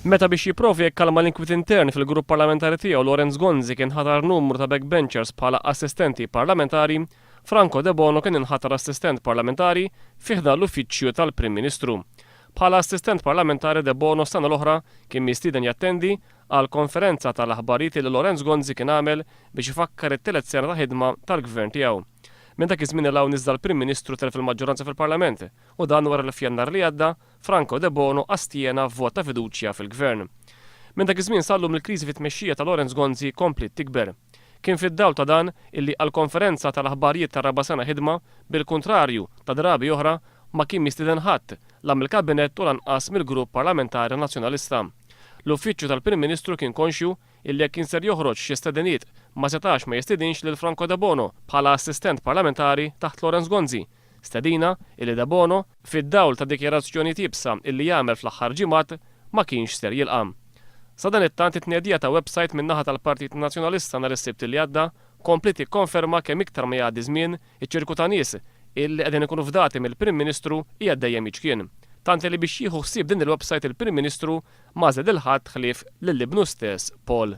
Meta biex jipprova jikkalma l-inkwiet intern fil-grupp parlamentari tiegħu Lawrence Gonzi kien ħatar numru ta' backbenchers bħala assistenti parlamentari, Franco Debono kien inħatar assistent parlamentari fi ħdan l-Uffiċċju tal-Prim Ministru. Bħala assistent parlamentari Debono s-sena l-oħra kien mistieden jattendi għal konferenza tal-aħbarijiet li Lawrence Gonzi kien għamel biex ifakkar it-tielet sena ta' ħidma tal-Gvern tiegħu. Minn dak iż-żmien 'l hawn iżda l-Prim Ministru telef il-maġġoranza fil-Parlament u dan wara li f'Jannar li għadda Franco Debono astjena vot ta' fiduċja fil-Gvern. Minn dak iż-żmien sal-lum il-kriżi fit-tmexxija ta' Lawrence Gonzi kompliet tikber. Kien fid-dawl ta' dan illi għall-konferenza tal-aħbarijiet tar-raba' sena ħidma, bil-kuntrarju ta' drabi oħra, ma kien mistieden ħadd, la mill-Kabinett u lanqas mill-Grupp Parlamentari Nazzjonalista. L-Uffiċċju tal-Prim Ministru kien konxju illi jekk kien ser joħroġ xi stediniet ma setax ma jistidinx lil Franco Debono bħala assistent parlamentari taħt Lawrence Gonzi, Stedina illi Debono, fid-dawl ta' dikjarazzjonijiet iebsa illi għamel fl-aħħar ġimgħat, ma kienx ser jilqa'. Sadanittant it-tnedija ta' websajt min-naħa tal-Partit Nazzjonalista nhar is-Sibt illi għadda kompliet tikkonferma kemm iktar ma jgħaddi żmien iċ-ċirku ta' nies illi qegħdin ikunu fdati mill-Prim Ministru qiegħed dejjem jiċkien. Tant illi biex jieħu ħsieb din il-websajt il-Prim Ministru m'għażel lil ħadd ħlief lil ibnu stess Paul.